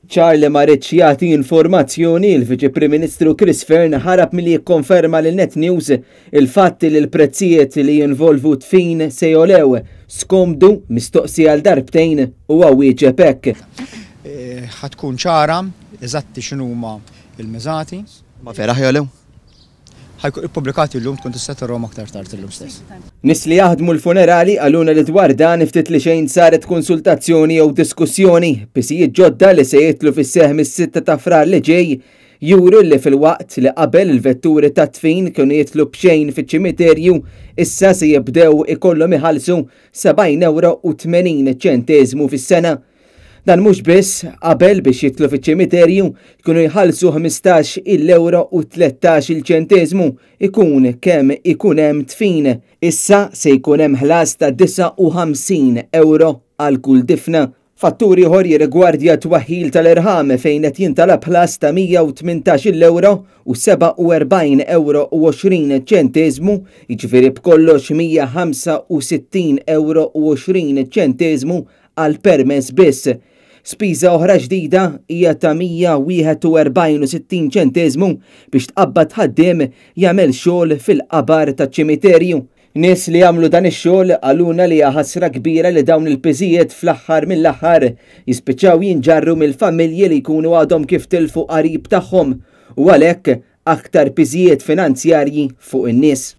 Ċar li ma riedx jagħti informazzjoni, il-Viċi Prim Ministru Chris Fearne ħarab milli jikkonferma lil Net News il-fatt li l-prezzijiet li jinvolvu dfin se jogħlew. Skomdu, mistoqsi għal darbtejn, huwa wieġeb hekk. Ħa tkun ċara eżatti x'inhuma l-miżati. Ma vera ħa jogħlew? Ħa jkun ippubblikati llum tkun tista' tarahom aktar tard illum stess. Nies li jaħdmu l-funerali qalulna li dwar dan ftit li xejn saret konsultazzjoni jew diskussjoni. Pisijiet ġodda li se jidħlu fis-seħħ mis-sitta ta' Frar li ġej juru li filwaqt li qabel il-vetturi tat-dfin kienu jidħlu b'xejn fiċ-ċimiterju, issa se jibdew ikollhom iħallsu 70 ewro u 80 ċenteżmu fis-sena. Dan mhux biss, qabel biex jidħlu fiċ-ċimiterju kienu jħallsu 15 il-ewro u 13 il-ċenteżmu ikun kemm ikun hemm dfin. Issa se jkun hemm ħlas ta' 59 ewro għal kull difna. Fattur ieħor jirrigwardja t-twaħħil tal-irħam fejn qed jintalab ħlas ta' 118 il-ewro u 47 ewro u 20 ċenteżmu, jiġifieri b'kollox 165 ewro u 20 ċenteżmu għal permess biss. Spiża oħra ġdida hija ta' 141 u 60 ċenteżmu biex tqabbad ħaddiem jagħmel xogħol fil-qabar taċ-ċimiterju. Nies li jagħmlu dan ix-xogħol qalulna li hija ħasra kbira li dawn il-piżijiet fl-aħħar mill-aħħar jispiċċaw jinġarru mill-familji li jkunu għadhom kif tilfu qarib tagħhom u għalhekk aktar piżijiet finanzjarji fuq in-nies.